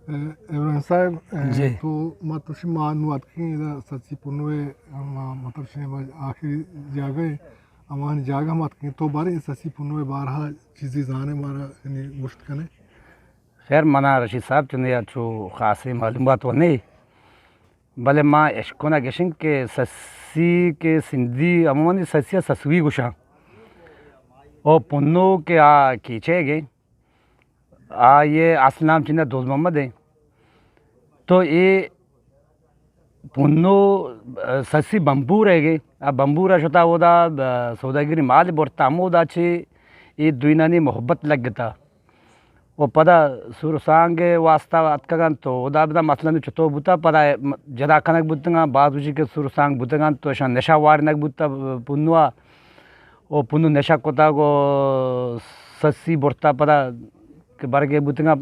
ابراہیم صاحب، جی۔ تو ما تو شما نو اتکیں ادا سسی پنوے، ما مطلب شما آخری جاگہ ہے، ہمانی جاگہ ما اتکیں۔ تو بارے سسی پنوے بارہا چیزی زانے مارا یعنی گوشت کنے؟ خیر، منا رشید صاحب چنے یا چو خاصی معلومات و نہیں، بلے ما اشکنا گشن کہ سسی کے سندھی عموماً سسی سسوی گوشاں، او پنو کے آ کیچے گے، آئی اصل نام چنہ دوز محمد ہیں۔ تو اے پنو، آ، سسی بمبور ہے گے، آ بمبور شتا اودا، آ، سوداگری مال برتا ہمودا چے اے دوینانی محبت لگتا۔ و پدا سور سانگ واسطہ اتکگن تو اودا بدا مثلاً چتو بوتا، پدا جدا کنگ بوتگاں، باز وشی کہ سور سانگ بوتگن تو اشان نشہ وارنگ بوتا پنوا۔ او پنو نشہ کتگ و سسی برتا پدا کہ برگے بوتگاں۔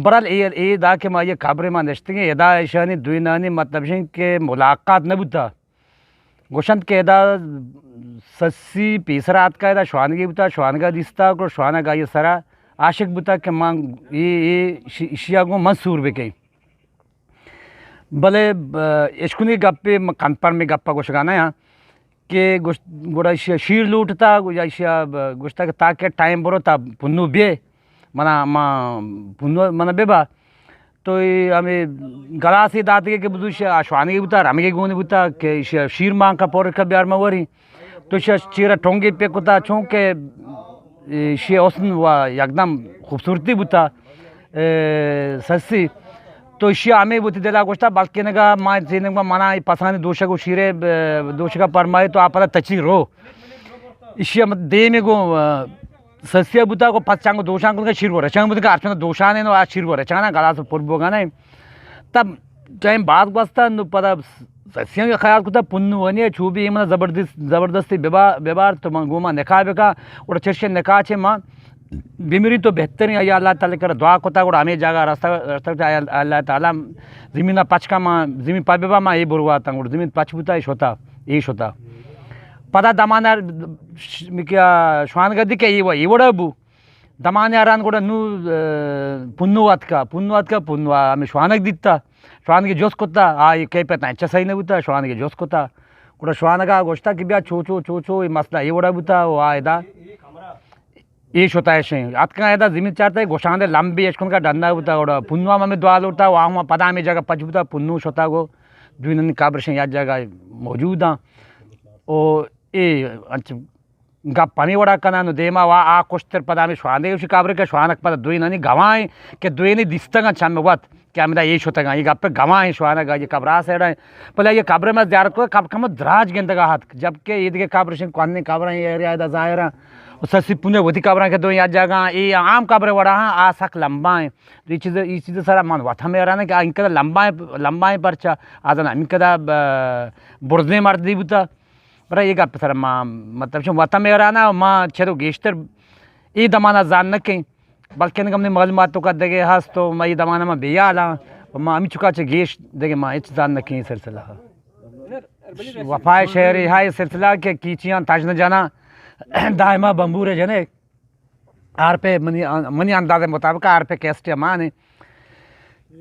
برحال اے، اے دا کہ ما یہ قبر ما نشتگیں، ادا اشانی دوینانی مطلب شن کہ ملاقات نہ بوتا۔ گوشنت کہ ادا سسی پیسر آتکا، ادا شوانگی بوتا، شوانگا دیستا، گڑا شوانگا یہ سرا عاشق بوتا کہ من اے، اے شی-، اشیا گوں من سور بکیں۔ بلے، ب-، اشکنی گپے م-، کنفرم گپا گوشگا نہ آں کہ گوشت، گڑا ایشی ء شیر لوٹتا، گڑا ایشی ء ب-، گوشتا کہ تاکہ ٹائم برو تا پنو بے، منا، ما پنو منا ببا۔ تو اے ہمے گلاسے داتگے کہ بدوش آ شوانگی بوتا، رمگی گونی بوتا کہ ایشی ء شیر مانکا پور کا بیار ما وری۔ تو ایشی ء چیرا ٹونگے پہ کتا، چونکہ ایشی ء حسن و یکدم خوبصورتی بوتا، اے، سسی۔ تو ایشی ء ہمے وتی دلا گوشتا، بلکن اگا ما زینگ ما منا اے پسانی دوشگ و شیرے، ب-، دوشگا پرمائے تو آ پدا تچی رو۔ ایشی ء مت دیمے گو، آ، سسی ء بوتا گو پس چانگو دوشان کتگا شیر و رچان بوتگا، ہرچند دوشان انو آ شیر و رچانا گلاس پر بوگانے۔ تب ٹائم بعد گوستا، نو پدا سسیاں کہ خیال کتا پنو ونی چو بھی ایمنا زبردست، زبردستی ببا-، ببار تو من گوما نکاح بکا، اور چرشے نکاح چے ما بمری تو بہترین، یا اللہ تعالی کر دعا کتا، اور ہمیں جگہ رستہ، رستہ چا اللہ تعالی زمین پچ کا ما، زمین پا ببا ما اے برواتا، اور زمین پچ بوتا، اے شتا، اے شتا۔ پدا دمانا ش-، کیا شوانگا دی کہ اے و-، اے وڑا بو۔ دمانے آران گڑا نو، اه، پنو اتکا، پنو اتکا، پنو آ ہمیں شوانگ دیتا۔ شوانگی جست کتا، آ اے کیفیت انچا صحیح نہ بوتا، شوانگی جست کتا۔ گڑا شوانگا گوشتا کہ بیا چو چو، چو چو، اے مسئلہ اے وڑا بوتا، و آ ادا اے شتا اشیں۔ اتکا ادا زمین چارتا، گوشاندے لمبی اشکن کا ڈنڈا بوتا، گڑا پنو ہم ہمیں دعا لوٹتا، و آ ہم پدا ہمیں جگہ پچ بوتا، پنو شتا گو، دوینانی قبرشیں یا جگہ موجود ہیں۔ او اے انچ گپ ہمے وڑا کناں، نو دیما وا آ کشتر پدا ہمے شوانگ گوشی قبر کہ شوانگ پدا دوئینانی گواہیں کہ دوئینی دیستگاں چم وت کہ ہمدا اے شتگاں، اے گپ گواہیں شوانگ آ، اے قبر آ سیڑا ہیں۔ بلے اے قبر ما زیارت کو قبر کم دراج گندگا ہت، جبکہ اے دگہ قبر شن کوہنیں قبر ہیں، اے ایریا دا ظاہر ہیں۔ و سسی پونے وتی قبر ہیں کہ دوئیں یا جگہ، اے عام قبر وڑا ہیں، آ سک لمبا ہیں۔ تو اے چیز، اے چیز سرا من وت ہم حیران ہیں کہ آ انقدر لمبا ہیں، لمبا ہیں پرچا، آ زن انقدر ب-، برزیں مردی بوتا۔ برا اے گپ سر ما مطلب چون وطن میرانا ما چرو گیشتر اے دمانا زان نہ کیں، بلکن گمنے معلومات تو کا دگے ہست تو ما اے دمانا ما بیالاں، ما ہمی چکا چہ گیش دگے ما ہچ زان نہ کیں سلسلہ۔ وفا شعری ہائے سلسلہ کہ کیچیاں تجن جنا دائما بمبور جنے۔ آر پہ منی، منی انداز مطابق آر پہ کیسٹ مانے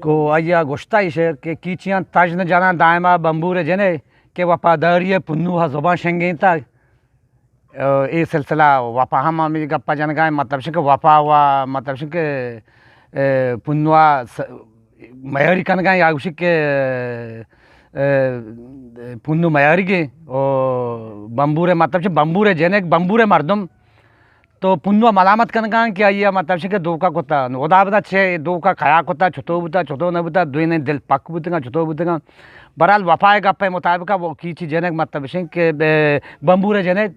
کو آیا گوشتا ای شعر کہ کیچیاں تجن جنا دائما بمبور جنے کہ وفاداری پنو ہا زبان شنگینتا۔ اے سلسلہ وفا ہم ہمیں گپا جنگا ہے، مطلب شن کہ وفا و مطلب شن کہ، اے، پنوا س-، میاری کنگا ہے یا گوشی کہ، اے، پنو میاری گے او بمبور مطلب شن بمبور جنک بمبور مردم تو پنو ملامت کنگاں کہ آئی ء مطلب شن کہ دھوکہ کتا۔ نو خدا بدا چے دھوکہ کیا کتا، چتو بوتا، چتو نہ بوتا، دوئینیں دل پک بوتگاں، چتو بوتگاں۔ برحال وفا ء گپ ء مطابق ء وہ کیچی جنک مطلب شن کہ بے بمبور جنک،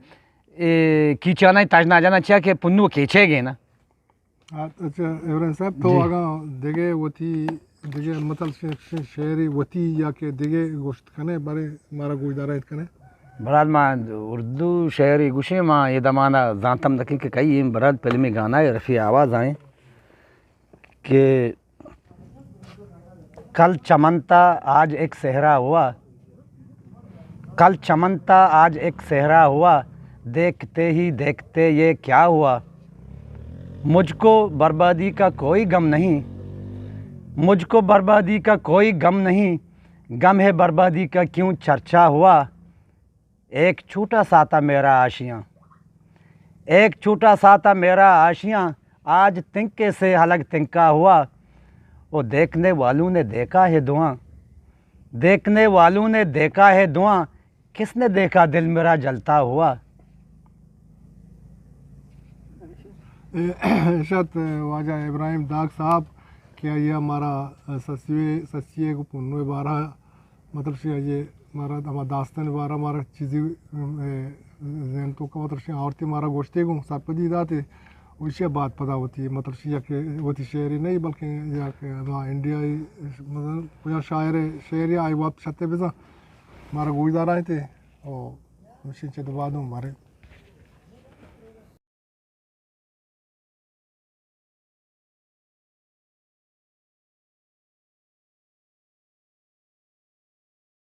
اے، کیچانا تجنا جنا چیا کہ پنو کیچے گے نا۔ اچھا، ابراہیم صاحب، تو جی۔ اگاں دگہ وتی دگہ مطلب ش-، ش-، شعری وتی یا کہ دگہ گوشت کنے، بارے مارا گوشدارا ایت کنے۔ برحال ما اردو شعری گوشیں، ما یہ دمانا زانتم نکیں کہ کئی ایں، برحال فلمی گانا ہے، رفیع آواز آئیں کہ کل چمن تھا آج ایک صحرا ہوا، کل چمن تھا آج ایک صحرا ہوا، دیکھتے ہی دیکھتے یہ کیا ہوا؟ مجھ کو بربادی کا کوئی غم نہیں، مجھ کو بربادی کا کوئی غم نہیں، غم ہے بربادی کا کیوں چرچا ہوا۔ ایک چھوٹا سا تھا میرا آشیاں، ایک چھوٹا سا تھا میرا آشیاں، آج تنکے سے الگ تنکا ہوا۔ وہ دیکھنے والوں نے دیکھا ہے دھواں، دیکھنے والوں نے دیکھا ہے دھواں، کس نے دیکھا دل میرا جلتا ہوا؟ اے، اشت واجہ ابراہیم داگ صاحب کہ آئی ءَ مارا سسی، سسی ءِ گوں پنو ءِ بارہ، مطلب شی آئی ءَ مارا ہما داستان ءِ بارہ مارا چیزی، اے، ذہن توکا، مطلب شی آورتی مارا گوشتے گوں سرپدی داتے۔ و ایشی ءَ بعد پدا وتی، مطلب شی یک وتی شعری نہیں بلکہ یک ہما انڈیائی، مطلب کجا شاعر، شعری آئی وقت شتے بزاں مارا گوش دارائیں تے۔ او مشین چہ دو بعد ہوں مارے